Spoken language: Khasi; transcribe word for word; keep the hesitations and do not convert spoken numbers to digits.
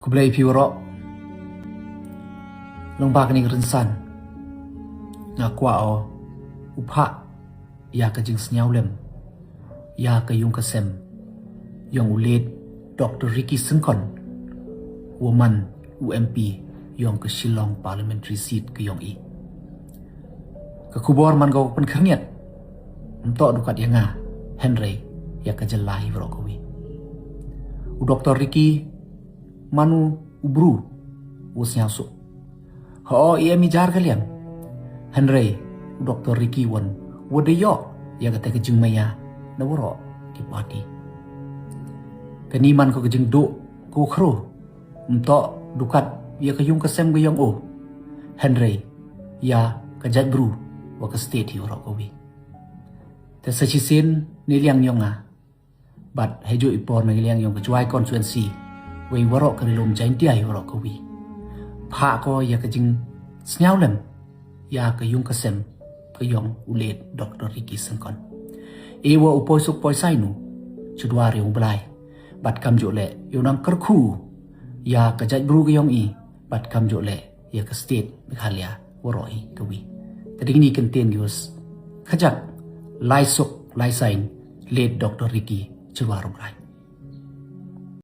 Khublei phi waroh. Long ba kane ka rynsan nga kwah o u phah ïa ka jingsngewlem ïa ka yung ka sem yong u late Doctor Ricky Syngkon, wa man u M P yong ka Shillong Parliamentary Seat ka yong i. Ka khubor man ka pynkhrniat, ym toh du kat ïa nga, hynrei ïa ka jylla hi waroh kawi. U Doctor Ricky man u u bru u sngewsuk. Ho, i em i jar ka liang. Hynrei u Doctor Ricky wan wa da ïoh ïa kata ka jingmaïa na waroh ki party. Kane man ka jingduh ka u khru, ym toh du kat ïa ka yung ka sem ka yong u, hynrei ïa ka jaitbru wa ka state hi waroh kawi. Te sa shisien ne liang yong nga, bad ha juh i por na liang yong ka Jowai constituency, wei waroh ka Ri-lum Jaintia hi waroh kawi, phah ko ïa ka jingsngewlem ïa ka yung ka sem ka yong u late Doctor Ricky Syngkon. E wa u poi suk poi sai nu shu dwar ïa u Blai, bad kam juh leh ïa u nang kyrkhu ïa ka jaitbru ka yong i, bad kam juh leh ïa ka state Meghalaya waroh hi kawi. Te dei kine ki kyntien ki wa khajak lai suk lai sai late Doctor Ricky shu dwar u Blai.